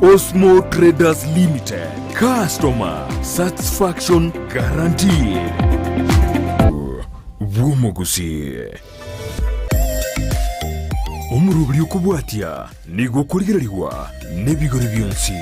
Osmo Traders Limited, Customer Satisfaction Guaranteed. Bw'omogusii. Omoroberi okobwatia nigo okorigererigwa nebigori bionsi.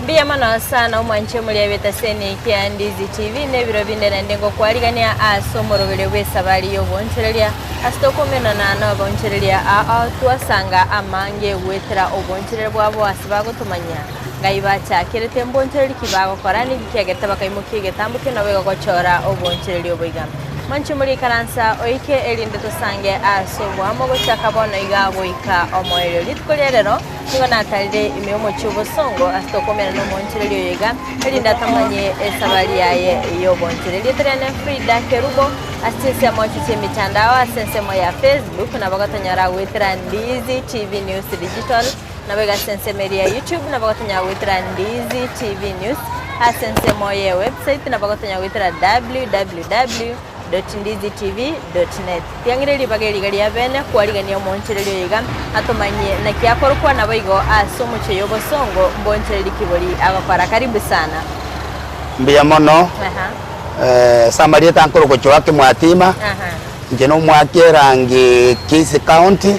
Mbuya mono sana omwanche omoria b'etaseni eke ya Ndizi TV na ebiro binde naende ngokwarigania ase omoroberio bw'esabari y'oboonchoreria ase tokomenana na abaonchoreria ao twasanga amange goetera oboonchoreria bwabo ase bagotomanya Ngai bachakerete mbonchoreria ki bagokora niki kiagerete bakaimokia egetambo kio nabo igo gochora oboonchoreria obo iga. Mwanche more ikaransa oike erinde tosange ase oboamo gochaka bono iga goika omoerio. Rituko ria rero nigo natarire ime y'omochie obosongo ase tokomerana nomoonchoreria oyo iga erinde atomanye esabari yaye y'oboonchoreria. Erieta riane Frida Kerubo ase chinsemo echi chi'emitandao ase ensemo ya Facebook nabo gotonyora goetera Ndizi TV News Digital. Naboigo ase ensemo eria ya YouTube nabo gotonyara goetera Ndizi TV News, ase ensemo ye website nabo gotonyara goetera www.ndizitv.net. Tiang'ire ribaga eri iga ria bene kwarigania omoonchoreria oyo iga atomanyie naki akorokwa naboigo ase omochie oyo obosongo mbonchoreri ki bori agokora. Karibu sana. Mbuya mono, Aha. eh, ase amarieta nkorokwa Joakim Mwatima, Aha. Inche nomwake erangi Kisii County,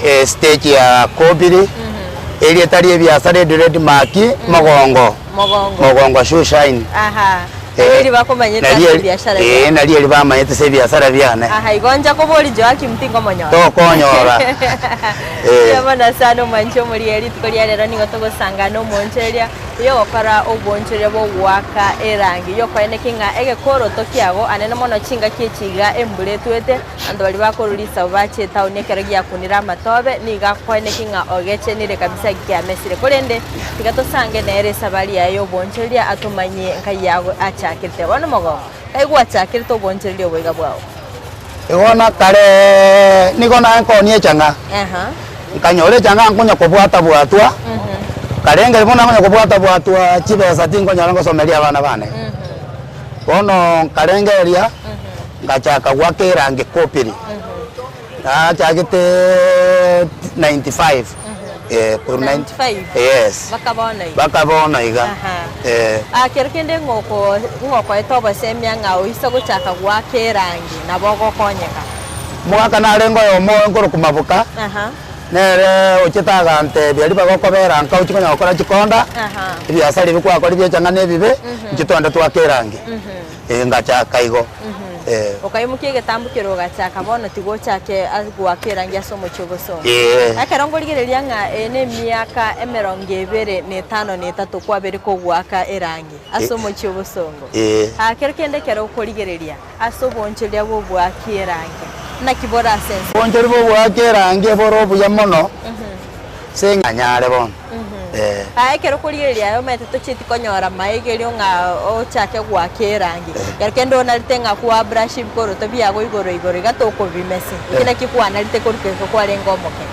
estage ya Kobiri, erieta riebiasara Edred Maki, Mogongo, Mogongo. Mogongo Shoe Shine. Aha. Eh, Nario bakomanyete nario ase eri- ebiashara eh, biabo. nario eri bamanyete ase ebiasara biane. Aha, igo ncha kobori Joakim tingomonyora. Tokonyora. Eh. Mbuya mono sana omwanchi omoria rituko ria rero nigo togosanga na omoonchoreria Oyogokora obonchoreria bw'ogoaka erangi y'okoeneki ng'a egekoroto kiago anene mono chingaki echi iga embura etwete, abanto baria bakorwa risabo bache etaoni ekero giakunire amatobe, nigo akoeneki ng'a ogechenire kabisa kiamesire. Korende tiga tosange nere esabari yaye y'obonchoreria atomanyie nkai yago achakerete. Bono mogongo, nkai gwachakerete obonchoreria obo iga bwao? Igo na kare nigo naye nkonia echang'a, nkanyora echang'a nkonya kobwata-bwatwa, karenge buna nkonya kobwata-bwatwa chibesa tinkonyora ngosomeria abana bane. Bono nkarengereria, ngachaka goaka erangi kopiri, nachagete 95 eh, korwa 95? yes, Mpaka bono iga? mpaka bono iga, Aha. eh. Ah, kero kende ng'oko ng'okoete obosemia ng'a oise gochaka goaka erangi nabo ogokonyeka. Omogaka narenge oyomo nkorokwa Mabuka, Aha. nere ochete agantebia ribaga okobera nka ochie konya gokora chikonda, Aha. ebiasara ebi kwakora ebiechang'a na ebibe, inche twende twake erangi. Eh, ngachaka igo. Eh. Okaimokia egetambo keria ogachaka bono tiga ochake goaka erangi ase omochie obosongo. Ee. Ekero nkorigereria ng'a eye nemiaka emerongo ebere na etano na etato kwabeire kogoaka erangi ase omochie obosongo. Ee. Aa kero kende ekero okorigereria ase oboonchoreria bw'oboaki erangi, naki bore ase ense? Oboonchoreria bw'oboaki erangi ebore obuya mono ase ng'a nyare bono. Eh. Aa ekero okorigereria aye omanyete tochieti konyora maegerio ng'a ochake goaka erangi. Ekero kende onarete ng'a kwa brush ebikoroto biago igoro igoro iga tokobimesi. Eki nakio kwanarete korwa ekero kwarenge omoke.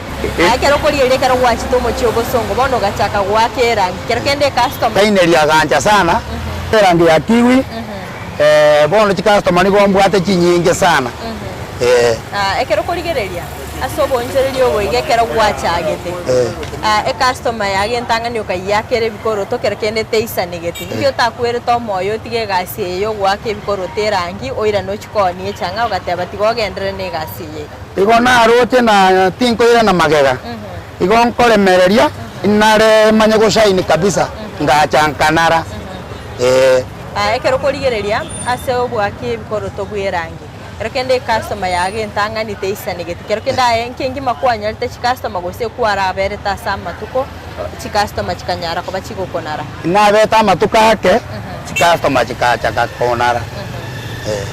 Aa ekero okorigereria ekero gwachete omochie obosongo bono ogachaka goaka erangi. Kero kende ecustomer. Taineria agancha sana erangi ya kiwi bono chicustomer nigo mbwate chinyinge sana eh. Aa ekero okorigereria ase oboonchoreria obo iga ekero gwachagete, ecustomer yago entang'ani okayiakera ebikoroto kero kende teisanegeti, inki otakwerete omoyo otige egasi eye ya ogoaka ebikoroto erangi oirane ochie koonia echang'a ogateba tiga ogenderere na egasi eye iga. Igo naroche na tinkoirana magega, igo nkoremereria nare manye goshine kabisa, ngacha nkanara, ee. Ekero okorigereria ase oboaki ebikoroto bw'erangi. Kero kende ecustomer yago entang'ani teisanegeti. Kero kende aye nkengima kwanyorete chicustomer gose kwaraberete ase amatuko chicustomer chikanyara koba chigokonara. Nabete amatuko ake, chicustomer chikachaka konara. Eh,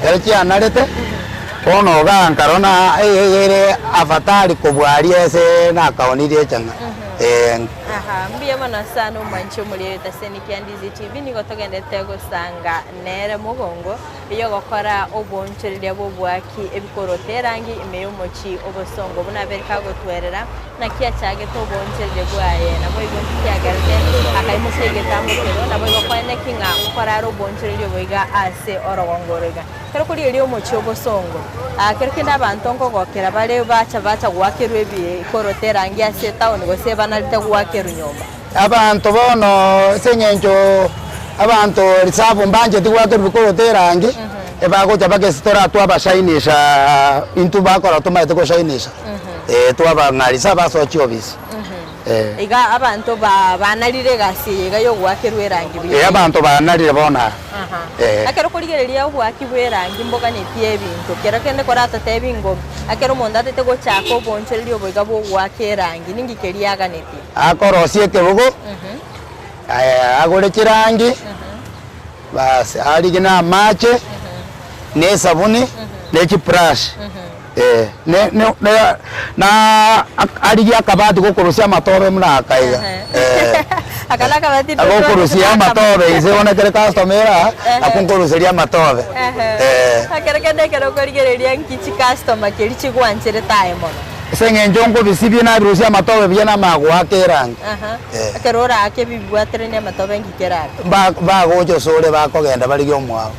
ekero chianarete, bono igaa nkarora na ere afadhali kobua aria ase nakaonirie echang'a. Eh. Aha, mbuya mono sana omwanchi omoriri Taseni kia Ndizi TV nigo togendete gosanga nere mogongo eyogokora obonchoreria bw'oboaki ebikoroto erangi ime y'omochie obosongo buna abere kagotwerera naki achagete obonchoreria bwaye naboigo nki kiagerete akaimokia egetambo keria naboigo koeneki ng'a ngokora are obonchoreria obo iga ase orogongo oro iga. Ekero korigereria omochie obosongo, kero kende abanto nkogokera bare bacha bacha goakerwa ebikoroto erangi ase etown gose banarete goakerwa nyomba. Abanto bono ase eng'encho abanto reserve mbancheti goakerwa bikoroto erangi, ebagocha mpaka ase toratwabashainisha intwe bakora tomaete goshainisha, twabang'a reserve ase chiofisi. Iga abanto ba banarire egasi eye iga y'ogoakerwa erangi buya. Ee, abanto banarire bono aa. Aha. Ee. Ekero okorigereria oboaki bw'erangi mboganetie ebinto, kero kende koratotebi ngo ekero omonto atete gochaka oboonchoreria obo iga bw'ogoaka erangi, ninki keria aganetie? Akorosia ekebugo, agore chirangi, bas arigie na amache, na esabuni, ne chibrush. Eh, ne ne ne na arigie akabati gokorusia amatobe buna aka iga. Eh. Aka nakabati Agokorusia amatobe inse bono ekere customer ere aa, nakwo nkoruseria amatobe. Eh. Ekero kende ekero okorigereria nki chicustomer keria chigwancherete aye mono? Ase eng'encho nkobisibia nabirusia amatobe buya namanya goaka erangi. Eh. Ekero oraake bibwateranie amatobe nki kerabe? Ba bagocha osore bakogenda barigie omwabo.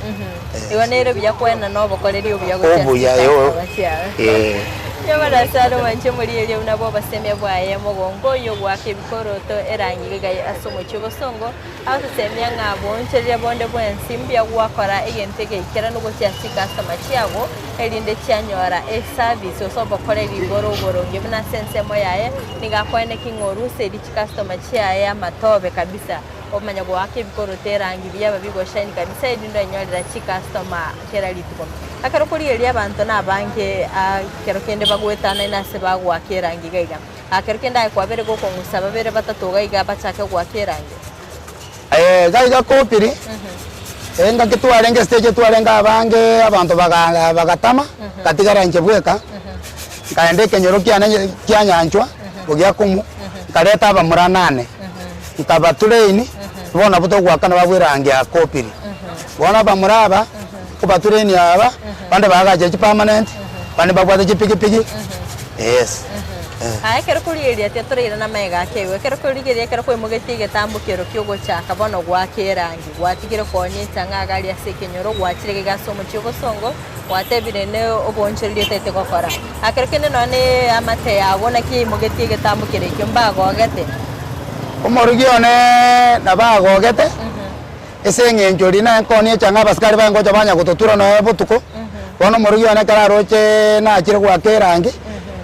Igo nere buya koenana obokoreri obuya gochia ase Obuya, chisankaba chiaye. eh. Nyamara ase mwanche morigererie buna bw'obosemia bwaye mogongo oyio goaka ebikoroto erangi iga ase omochie obosongo, agotosemia ng'a boonchoreria bonde bwensi mbuya gwakora egento egeikeranu gochia ase chicustomer chiago, erinde chianyora eservice gose obokoreri bore oboronge buna ase ensemo yaye, nigo akoeneki ng'a oruseiri chicustomer chiaye amatobe kabisa. Omanye goaka ebikoroto erangi biaba bigoshine kabisa erinde oenyorera chicustomer kera rituko. Ekero okorigereria abanto nabange ekero kende bagoetanaine ase bagoaka erangi iga iga. Ekero kende aye kwabere gokong'usa babere batato iga iga bachake goaka erangi. Iga iga kopiri, engaki twarenge stage twarenge abange abanto baga bagatama, ngatigara inche bweka, nkaenda ekenyoro kiane kia nyanchwa, ogiakumu, nkareta abamura nane. Nkabatrain, bono nabwo togoakana babwo erangi ya kopiri. Bono abamura aba, nkobatrain aba, bande baagachire chipermanent, bande mbabwate chipikipiki, yes. Aye ekero korigereria tiga torairane amaiga ake igo, ekero korigereria ekero kwaimogetie egetambo kero kiogochaka bono goaka erangi, gwatigire koonia echang'aa iga aria ase ekenyoro, gwachire iga ase omochie obosongo, gwatebire ne oboonchoreria otagete gokora. Ekero kende nonya ne eamate yago naki yaimogetie egetambo kere ekio, mbagogete. Omorugi one nabo agogete, ase eng'encho riria naye nkonia echang'aa abasikari baye ngocha banya gototura nonya botuko, bono omorugi one ekero aroche nachire goaka erangi,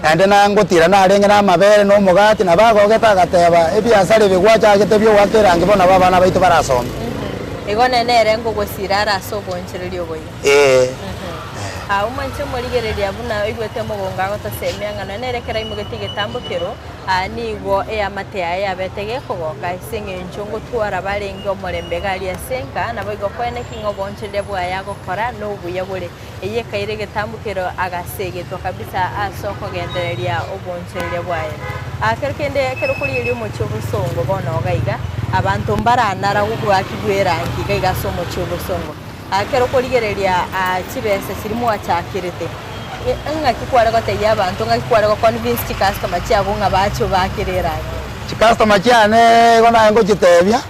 naende na ngotira narenge na amabere na omogati, nabo agogete agateba ebiasara ebi gwachagete bia ogoaka erangi bono nabo abana baito barasome. Igo nere nere ngogosira are ase obonchoreria oboyia. Ee. Aa, omwanche omorigereria buna oigwete omogongo agotosemia ng'a nonya nere ekero aimogetie egetambo kero, aa, nigo eamate yaye yabete gekogoka ase eng'encho ngotwara barenge omorembe iga aria ase enka, naboigo koeneki ng'a oboonchoreria bwaye agokora nobuya bore. Eyio ekaira egetambo kero agasegetwa kabisa ase okogendereria oboonchoreria bwaye. Aa, kero kende ekero okorigereria omochie obosongo bono iga iga, abanto mbaranara gobwaki bw'erangi iga iga ase omochie obosongo. Ekero okorigereria chibesa chiria mwachakerete, ng'aki kware gotebia abanto, ng'aki kware go convince chicustomer chiago ng'a bache obakere erangi? Chicustomer chiane igo naye ngochitebia,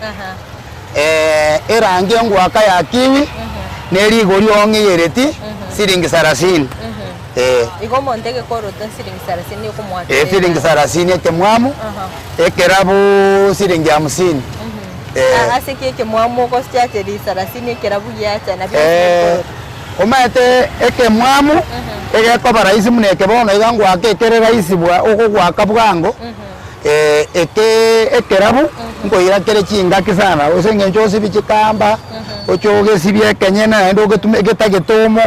erangi engwaka ya kiwi, ne rigori ong'iyereti siringi sarasini, eh. Igo omonto egekoroto siringi sarasini okomoakera Eh, siringi sarasini ekemwamu, ekerabu siringi hamsini. Eh. Ase ki ekemwamu ogochiacha risarasini ekerabu giacha na bionsi Eh, bikoroka? omanyete ekemwamu egekoba rahisi buna eke bono iga ngoaka ekere rahisi bwa ogogoaka bwango eh, eke ekerabu nkoira kere chingaki sana ase eng'encho osibie chikamba, oche ogesibie ekenyene naende ogetume egetagete omo,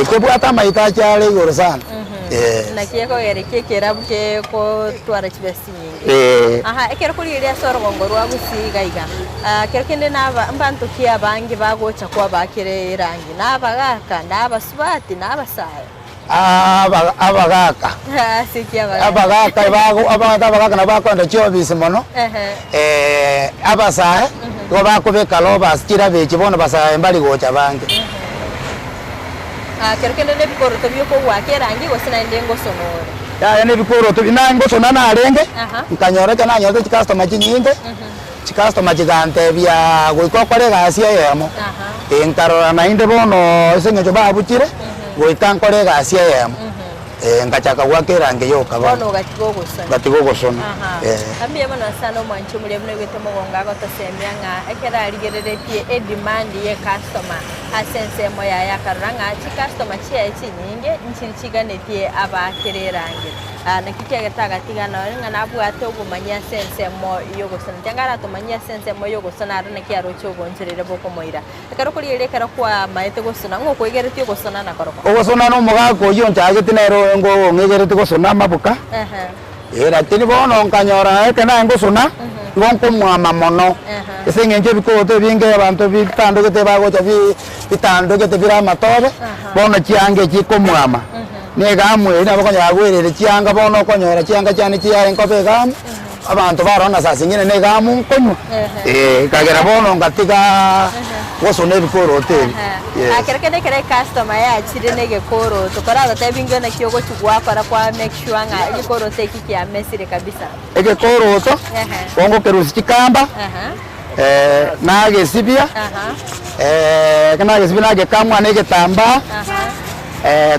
ekebwate amahitaji are igoro sana, yes. Naki ekogera eki ekerabu kegotwara chibesa chinyinge. Ee. Aha, ekero korigereria ase orogongo rwa Gusii iga iga, ah, kero kende naba mbanto ki abange bagocha kwabakera erangi? Na abagaka, na abasubati, na abasae. Aba abagaka. Ase ki abagaka? Abagaka ebago abanto abagaka nabo bakoenda chiofisi mono, Ehe. abasae nigo bakobeka lovers chirabe echi bono basae mbari gocha bange. Ah, kero kende na ebikoroto biokogoaka erangi gose naende ngosona ore? Yaya na ebikoroto bi naye ngosona narenge, Aha. nkanyora ekero nanyorete chicustomer chinyinge, chicustomer chigantebiaaa goika okore egasi eyemo, Aha. eh nkarora naende bono ase eng'encho babuchire, goika nkore egasi eyemo, eh ngachaka goaka erangi yoka Bono bono. ogatiga ogosona. Ngatiga ogosona, Aha. eh. Mbuya mono sana omwanchi omoria buna oigwete mogongo agotosemia ng'a ekero arigereretie edemand ye ecustomer ase ensemo yaye akarora ng'a chicustomer chiaye chinyinge nchiri chiganetie abaakere erangi. Naki kiagete agatiga nonye ng'a nabwate obomanyi ase ensemo y'ogosona. Tianga aratomanyie ase ensemo y'ogosona aro naki aroche oboncherere bokomoira. Ekero okorigereria ekero kwamaete gosona, ng'o okoigeretie ogosona nakorokwo? Ogosona na omogaka oyio onchagete nere oyo ong'egeretie gosona amaboka. Ee, lakini bono nkanyora ekero naye ngosona, igo nkomwama mono, ase eng'encho ebikoroto ebinge abanto bitandogete bagocha bi bitandogete bire amatobe, bono chianga echi chikomwama, na egamu eria nabo okonyora agwerire chianga bono okonyora chianga chiane chiaye nkoba egamu, abanto barora na saa zingine na egamu nkonywa, ee, ekagera bono ngatigaaa gosona ebikoroto ebi, yes. Ekero kende ekero ecustomer yachire na egekoroto, koragotebi ng'a naki ogochi gwakora kwa make sure ng'a egekoroto eki kiamesire kabisa. Egekoroto, bongokerusia chikamba, nagesibia, ekero nagesibia nagekamua na egetambaa,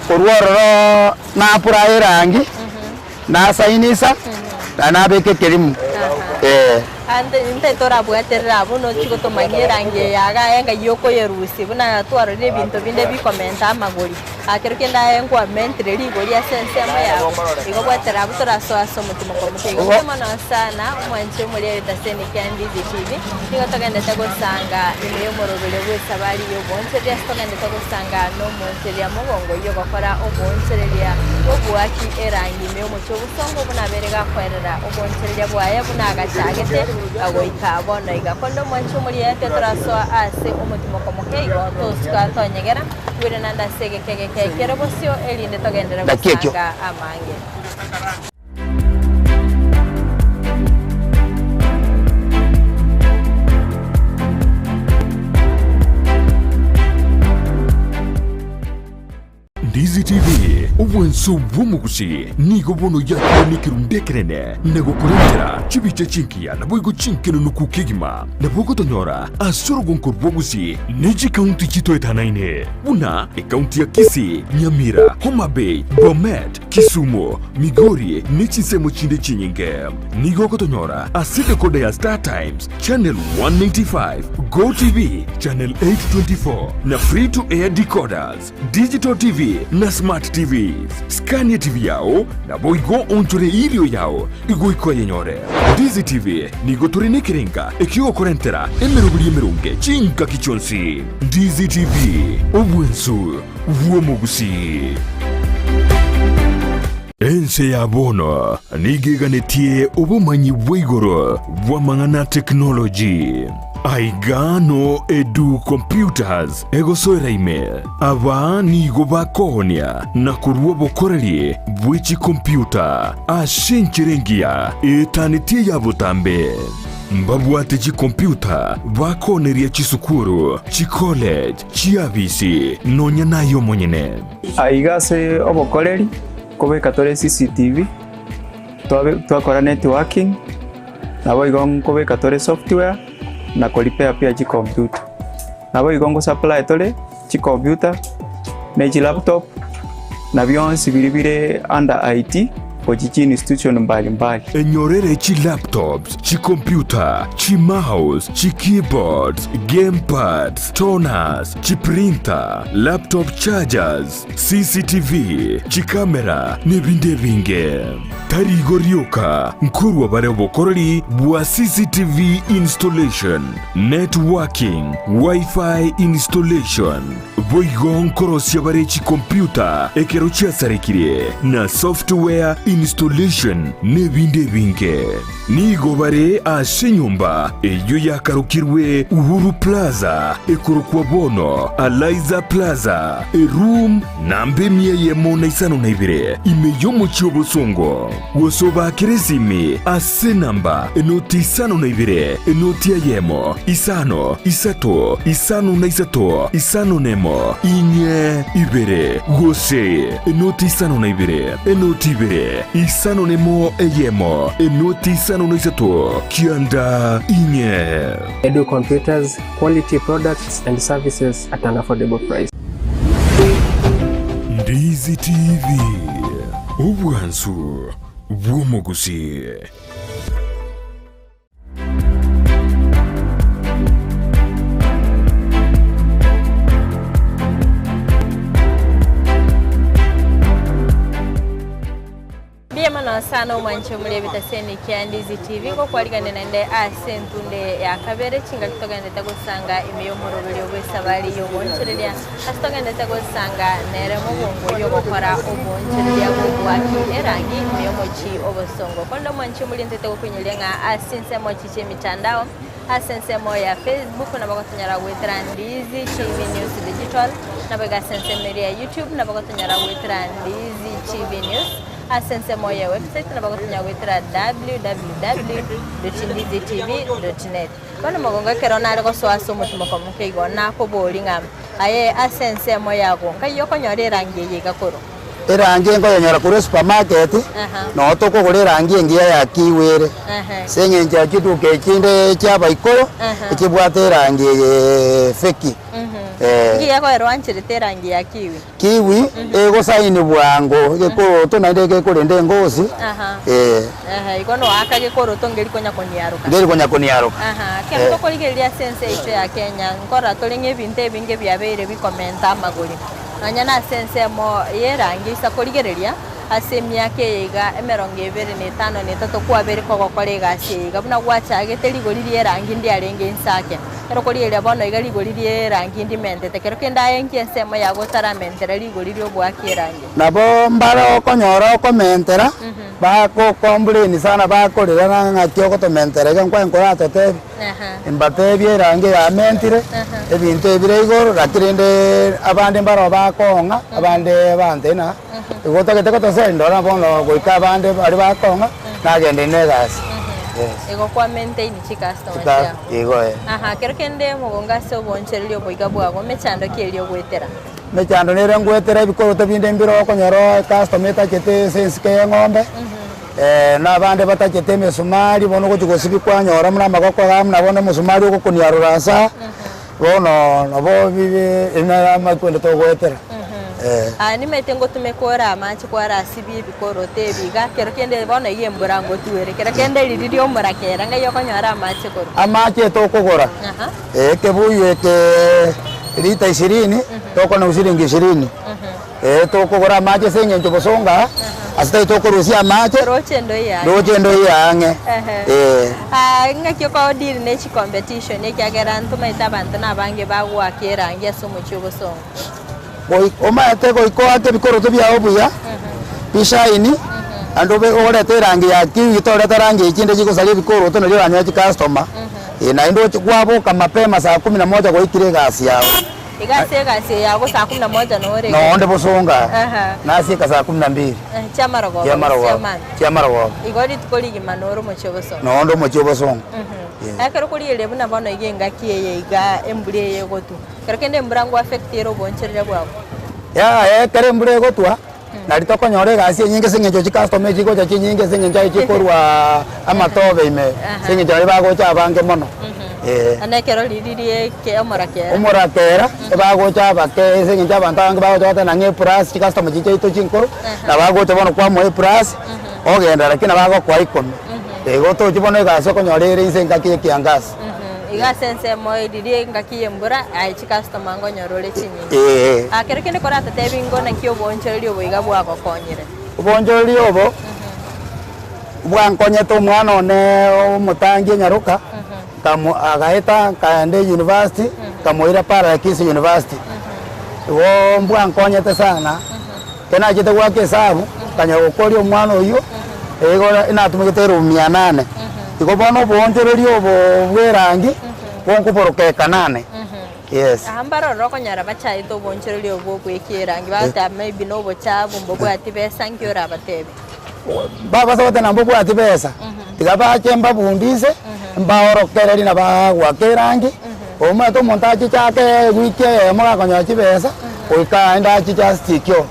korwa ororo napura erangi, nasainisa, naende nabeka ekerimu, eh. Ande intwe torabwaterere abwo nochie gotomanyia erangi eye iga aye ng'ai okoyerusia buna twarorire ebinto binde bikomenta amagori. Kero kende aye nkwamentire rigori ase ensemo yabo, igo bwatera abwo torasoe ase omotimoko omoke. Igo mbuya mono sana omwanchi omoria Etaseni kia Ndizi TV, nigo togendete gosanga ime y'omoroberio bw'esabari y'oboonchoreria ase togendete gosanga nomoonchoreria mogongo oyio ogokora oboonchoreria bw'oboaki erangi ime y'omochie obosongo buna abere gakoerera oboonchoreria bwaye buna agachagete goika bono iga. Korende omwanchi omoria ete torasoa ase omotimoko omoke igo tosuka tonyegera. Bwire naende ase egeka egeke kere bosio, erinde togenderere Naki ekio? gosanga amange. Ndizi TV, obwanso bw'omogusi, nigo bono yakire nekerundu ekenene na gokorentera chibicha chingiya naboigo chinkenenuku kegima. Nabo ogotonyora ase orogonko rwa Gusii ne chikaunti chitoetanaine buna ekaunti ya Kisii, Nyamira, Homa Bay, Bomet, Kisumu, Migori ne chinsemo chinde chinyinge. Nigo ogotonyora ase decoder ya Star Times, Channel 195, Go TV, Channel 824 na Free to Air decoders, Digital TV na Smart TVs. Skania TV yao naboigo onchore erio yao igoika oyenyore. Ndizi TV nigo tore nekerenga ekiogokorentera emeroberi emeronge chingaki chionsi. Ndizi TV, obwensu bw'omogusii. Ense ya bono nigo eganetie obomanyi bwa igoro bw'amang'ana a tekinoloji. Aiga no Edu Computers egosoera ime. Aba nigo bakoonia na korua obokoreri bwe chikompyuta ase enchera engiya etanetie eya botambe. Mbabwate chikompyuta bakooneria chisukuru, chicollege, chiabisi, nonya naye omonyene. Aiga ase obokoreri nkobeka tore CCTV, twabe twakora networking, naboigo nkobeka tore software na ko repair pia chicomputer. Naboigo ngo supply tore chicomputer ne chilaptop na bionsi biria bire under IT gochia chi institution mbali mbali. Enyorere chilaptops, chicomputer, chimouse, chikeyboards, gamepads, toners, chiprinter, laptop chargers, CCTV, chikamera, nebinde ebinge. Tari igo rioka, nkorwa bare obokoreri bwa CCTV installation, networking, Wi-Fi installation, boigo nkorosia bare chikompyuta ekero chiasarekire, na software installation. installation, n'ebinde ebinge. Nigo bare ase enyomba eyio yakarokirwe Uhuru Plaza, ekorokwa bono Alaiza Plaza, eroom namba emia eyemo na isano na ibere, ime y'omochie obosongo. Gose obaakere esimi ase enamba enoti isano na ibere, enoti eyemo, isano, isato, isano na isato, isano nemo, inye, ibere, gose enoti isano na ibere, enoti ibere, isano nemo eyemo, enoti isano na isato, kianda inye. Edu Computers, quality products and services at an affordable price. Ndizi TV, obwansu bw'omogusii. Mbuya mono sana omwanche omore ebitaseni kia Ndizi TV ngokwarigania naende ase entunde ya kabere chingaki togenderete gosanga ime y'omoroberio bw'esabari y'ogoonchoreria ase togenderete gosanga nere mogongo y'ogokora oboonchoreria bw'obwaki erangi ime y'omochie obosongo. Korende omwanche omore ntete gokoinyoria ng'a ase ensemo echi chi'emitandao ase ensemo ya Facebook nabo gotonyora goetera Ndizi TV News Digital naboigo ase ensemo eria ya YouTube nabo gotonyora goetera Ndizi TV News. Ase ensemo ye website nabo gotonya goetera www.ndizitv.net. Bono mogongo ekero nare gosoa ase omotimoko moke igo nakoboria ng'a aye ase ensemo yago nkai okonyora erangi eye iga korwa? Erangi nkoyenyora korwa esupermarket, noo tokogora erangi engiya ya kiwi ere. Ase eng'encho chiduka echinde chiabaikoro, echibwate erangi eye feki. Ngiya koerwancherete erangi ya kiwi? Kiwi egosaini bwango gekoroto naende gekorenda engosi ee. Ehe, igo noaka gekoroto ngeri konya koniaroka. Ngeri konya koniaroka. Aha, ekero tokorigereria ase ense yaito ya Kenya, nkorora tore ng'a ebinto ebinge biabeire bikomenta amagori. Nonya na ase ensemo y'erangi ase korigereria, ase emiaka eye iga emerongo ebere na etano na etato kwabeire kogokora egasi eye iga buna gwachagete rigori ri'erangi ndiarenge inse ake. Ekero okorigereria bono iga rigori ri'erangi ndimentete, kero kende aye inki ensemo yago otaramentera rigori ri'ogoaka erangi? Nabo mbare okonyora okomentera, bagokomplain sana bakorera ng'a ng'aki ogotomentera iga nkwaye nkoratotebie. Mbatebie erangi yamentire, ebinto ebire igoro, lakini rende abande mbaroo bakong'a, abande bantebia ng'a igo otagete gotoseri ndora bono goika abande baria bakong'a, nagende na egasi. Yes. Igo kwa maintain chicustomer chiao. Igo eh. Aha, kero kende mogongo ase oboonchoreria oboiga bwago, mechando ki eria ogoetera? Mechando nere ngoetera ebikoroto binde mbire okonyora ecustomer etachete ase ensike ya eng'ombe, na abande batachete emesumari bono ogochi gosibia kwanyora buna amagoko iga buna bono omosumari ogokoniarora ase aa, bono nabo bibe ebi naro amakwende togoetera. Aya nimaete ngotumeka ore amache kwarasibie ebikoroto ebi iga, kero kende bono iga embura ngotwere, kero kende riria ria omorakera ng'ai okonyora amache korwa? Amache tokogora, ekebuyu eke lita ishirini, tokonewa shilingi ishirini. Tokogora amache ase eng'encho bosongo aa, ase tari tokorusia amache, Roche endo eye ang'e. roche endo eye ang'e, ee. Ng'aki oko deal ne chicompetition ekiagera ntomaete abanto na abange bagoaka erangi ase omochie obosongo. Goika omanyete goika oake ebikoroto biao buya, bishaini, naende obe orete erangi ya kiwi toreta rangi echi chinde chigosaria ebikoroto nario oranyore chicustomer, naende oche kwaboka mapema saa kumi na moja gwaikire egasi yao. Iga ase egasi eye yago saa kumi na moja nore iga. Nonde bosongo aa, Aha. nasieka saa kumi na mbili Chiamarogoba chia gose marogoba, chiamambia. chia marogoba. Igo rituko rigima nore omochie obosongo. Nonde omochie obosongo. Eh. Ekero okorigereria buna bono iga engaki eye iga embura eye egotwa, ekero kende embura ngo affect ere oboonchoreria bwago? Yaya ekero embura egotwa, nari tokonyora egasi enyinge ase eng'encho chicustomer chigocha chinyinge ase eng'encho aye chikorwa amatobe ime, ase eng'encho naria bagocha abange mono, eh. Naende ekero riria rie eke omorakera. Omorakera, ebagocha abake ase eng'encho abanto abange bagocha goteba ng'a eplus chicustomer chiria chiaito chinkoro, nabo agocha bono kwamoa eplus, ogenda lakini nabo agokoa ikomi. Igo tochi bono egasi okonyora ere inse engaki ya ekiangasi. Iga ase ensemo riria engaki y'embura, aye chicustomer nkonyora ore chinyinge. Ee. Ah, kero kende koratotebi ingo naki oboonchoreria obo iga bwagokonyire? Oboonchoreria obo bwankonyete omwana one omotangi enyaroka, nkamo agaeta nkaenda euniversity, nkamoira Parara Kisii University. Igo mbwankonyete sana, ekero nachete goaka esabu. Nkanyora gokoria omwana oyio, igo natumegete eroom mia nane. Igo bono oboonchoreria obo bwa erangi, bonkoboroka eka nane. Yes. Aha mbarorire okonyora bachaete oboonchoreria obwo obweka erangi, bagoteba maybe na obochafu mbobwati besa nki orabatebie? Babasa goteba mbobwati besa, tiga bache mbabundise, mbaorokererie na bagoaka erangi, omanyete omonto achiche ake ewiki eyemo gakonyora chibesa, goika aende achiche asitike oo.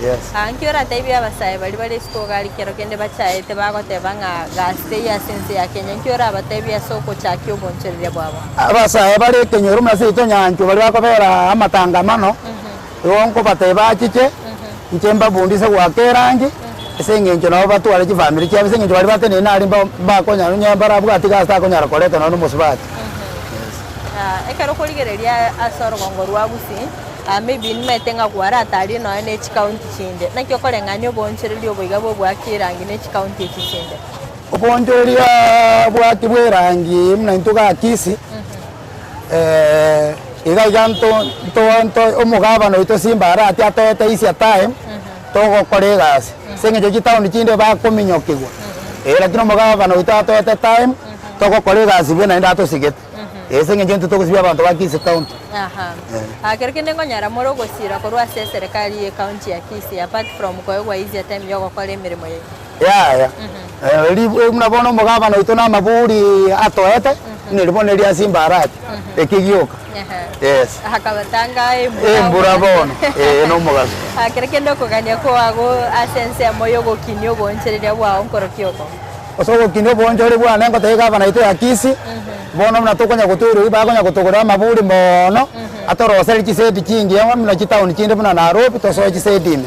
Yes. Aa nki oratebie abasae baria bare isiko iga aria kero kende bachaete bagoteba ng'a gasi teiyo ase ense ya Kenya, nki orabatebie ase ogochakia obonchoreria bwabo? Abasae bare ekenyoro buna seito nyanchwa baria bakobera amatangamano, igo nkobatebia bachiche, inche mbabundise goaka erangi, ase eng'encho nabo batware chifamiri chiabo, ase eng'encho baria bateneine aria mba mbakonyara onye mbarabwati gasi takonyara koreta nonye na omosubati. Yes. Ekero okorigereria ase orogongo rwa Gusii, maybe nimaete ng'a kwaratarie nonya ne chikaunti chinde, naki okoreng'ania oboonchoreria obo iga bw'ogoaka erangi ne chikaunti echi chinde? Oboonchoreria bwaki bwa erangi buna intwe iga Kisii, iga iga nto nto nto omogabana oito Simba Arati atoete easier time, togokora egasi, ase eng'encho chitaoni chinde bakominyokigwa, lakini omogabana oito atoete time, togokora egasi buya naende atosigete, ase eng'encho intwe togosibia abanto ba Kisii County. Aha. Ah, kero kende nkonyora more ogosira korwa ase eserekari ye county ya Kisii apart from koegwa easier time ya ogokora emeremo yaino. Yaya, eri buna bono omogabana oito na amaburi atoete, neri bono eria Simba Arati, eki gioka. Yes. Akabatanga embura. Embura bono, eh, na omogaso. Ah, kero kende okogania kwago ase ensemo y'ogokinia oboonchoreria bwao nkorokia oko. Ase ogokinia oboonchoreria bwane ngotebia gavana oito ya Kisii, bono buna tokonya gotoirwa bakonya gotogorera amaburi moono, atoroserie chisedi chingiya buna chitaoni chinde buna Nairobi tosoe chisedi ime.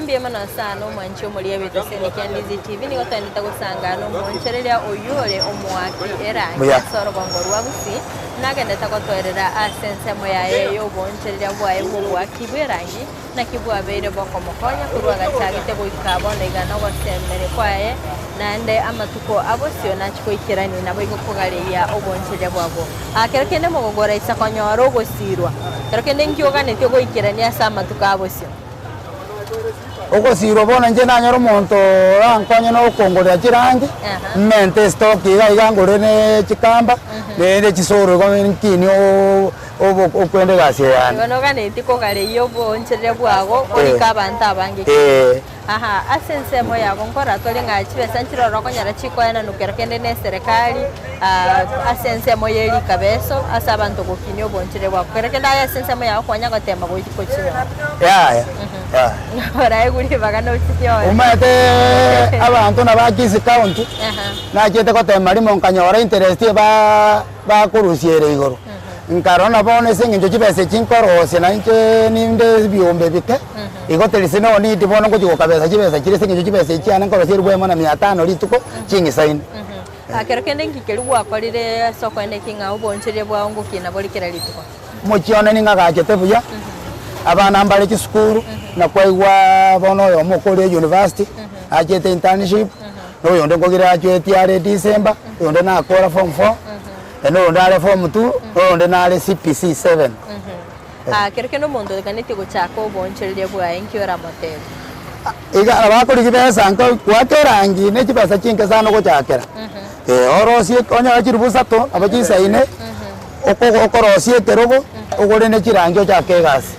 Mbuya mono sana omwanchi omoria bw'eteseni kia Ndizi TV nigo twaendete gosangana omoonchoreria oyio ore omoaki erangi Buya. ase orogongo rwa Gusii nagendete gotoerera ase ensemo yaye y'oboonchoreria bwaye bw'oboaki bw'erangi naki bwabeire bokomokonya korwa agachagete goika bono iga nogosemeria kwaye naende amatuko abosio nachie goikerania naboigo kogareria oboonchoreria bwabo. Aa kero kende mogogora isa konyora ogosirwa kero kende nki oganetie goikerania ase amatuko abosio. Ogosirwa bono inche nanyore omonto orankonye na okongorera chirangi, mmente estock iga iga ngore ne chikamba, naende chisoro igo nkinie obo okwenda egasi eye yane. Igo noganetie kogareia oboonchoreria bwago orike abanto abange ki? Eeh. Aha, ase ensemo yago nkorora tore ng'a chibesa nchiroro okonyora chikoenanwa kero kende na eserekari ase ensemo ye rikabeso ase abanto gokinia oboonchoreria bwabo. Kero kende aye ase ensemo yago kwanya gotema gochi kochinyora. Yaya, yaya. Oraegwe ribaga nochinyore. Omanyete abanto naba Kisii County, nachiete gotema rimo nkanyora interest eba bakorusia ere igoro. Nkarora na bono ase eng'encho chibesa echi nkorosia na inche ninde ebiombe ebike, igo teri se no need bono ngochia gokabesa chibesa chiria ase eng'encho chibesa echi chiane nkorosia elifu eyemo na mia tano rituko, ching'isaine. Kero kende nki keria gwakorire ase okoenda ki ng'a oboonchoreria bwao ngokina bore kera rituko? Omochie one nigo agachete buya, abana mbare chisukuru, na kwaigwa bono oyomo okore university, achiete internship, na oyonde nkogire achuetie are December, oyonde nakora form four, na oyonde are form two, na oyonde nare CPC seven. Ah, kero kende omonto oganetie gochaka oboonchoreria bwaye, nki oramotebie? Iga nabo akorigia besa nka goaka erangi ne chibesa chinke sana ogochakera. Eh, orosie onyore chiribu isato nabo chisaine, oko okorosia ekerogo, ogore ne chirangi ochake egasi.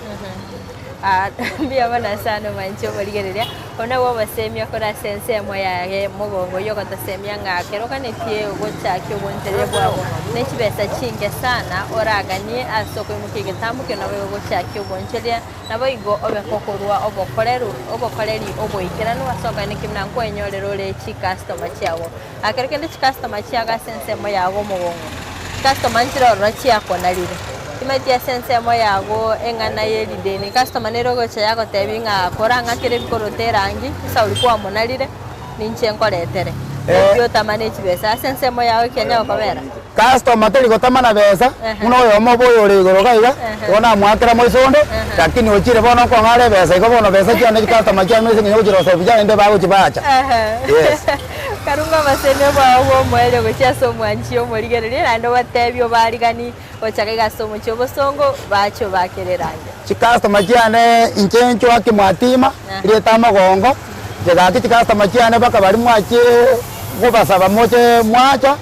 Ah, mbuya mono sana omwanchi omorigereria, obwo nabwo obosemia korwa ase ensemo yaye mogongo oyio ogotosemia ng'a ekero oganetie gochakia oboonchoreria bwabo ne chibesa chinke sana oraganie ase okoimokia egetambo ekio nabo ogochakia oboonchoreria Naboigo obe kokorua obokoreru obokoreri oboikeranu ase okoeneki buna nkwenyorera ore chikastoma chiago. Ekero kende chikastoma chiago ase ensemo yago omogongo, chikastoma nchire ororo chiakonarire, timanyeti ase ensemo yago eng'ana ye rideni, customer nere ogocha yagotebia ng'a korang'akere ebikoroto erangi, esauri kwamonarire, ninche nkoretere. Naki otamane chibesa ase ensemo yago ekianya gokobera. Customer teri gotamana besa, buna oyomo obo oyore igoro iga iga, igo namoakera moiso onde, lakini ochire bono okong'a are ebesa igo bono besa chiane chicustomer chiane ase eng'encho ogochirosia buya naende bagochi bacha. Yes. Karunga obosemi bwao bw'omoerio gochia ase omwanchi omorigereria, naende obatebie obaarigani gochaka iga ase omochie obosongo, bache obakere erangi. Chicustomer chiane inche nchwaki mwatima, rieta amagongo, inche gaki chicustomer chiane mpaka baria mwachie kobasaba moche mwacha,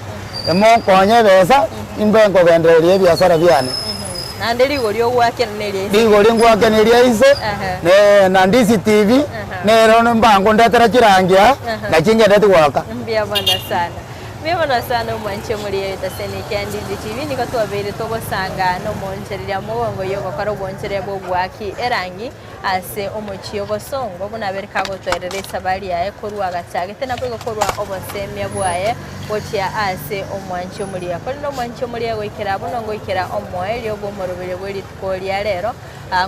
Monkonye ebesa, imbe nkogendereria ebiasara biane. Naende rigori ogoakera neria inse. Rigori ngoakera neria inse, ne na Ndizi TV, nero mbango ndetera chirangi aa, nachi ngendete goaka. Mbuya mono sana. Mbuya mono sana omwanchi omoriya oitaseni kia Ndizi TV, nigo twabeire togosanga nomoonchoreria mogongo yogokora obwoonchoreria bw'ogoaki erangi. Ase omochie obosongo, buna abere kagotoerera esabari yaye korwa agachagete, naboigo korwa obosemia bwaye gochia ase omwanchi omoria. Korende omwanchi omoria goikera bono ngoikera omoerio bw'omoroberio bwe rituko ria rero,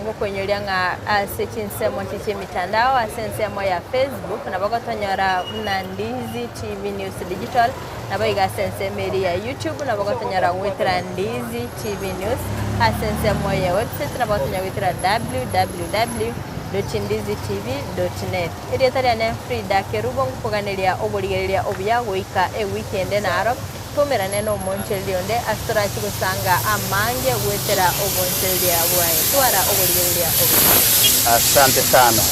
ngokoinyoria ng'a ase chinsemo echi chi'emitandao, ase ensemo ya Facebook nabo gotonyora buna Ndizi TV News Digital, Naboigo ase ensemo eria ya YouTube nabo gotonyora goetera Ndizi TV News, ase ensemo ya website nabo gotonyora goetera www.ndizitv.net. Erieta riane Frida Kerubo ngokoganeria oborigereria obuya goika ewiki ende naro twaumerane nomonchereria onde ase torachi gosanga amange goetera obonchereria bwaye. Twara oborigereria obuya. Asante sana.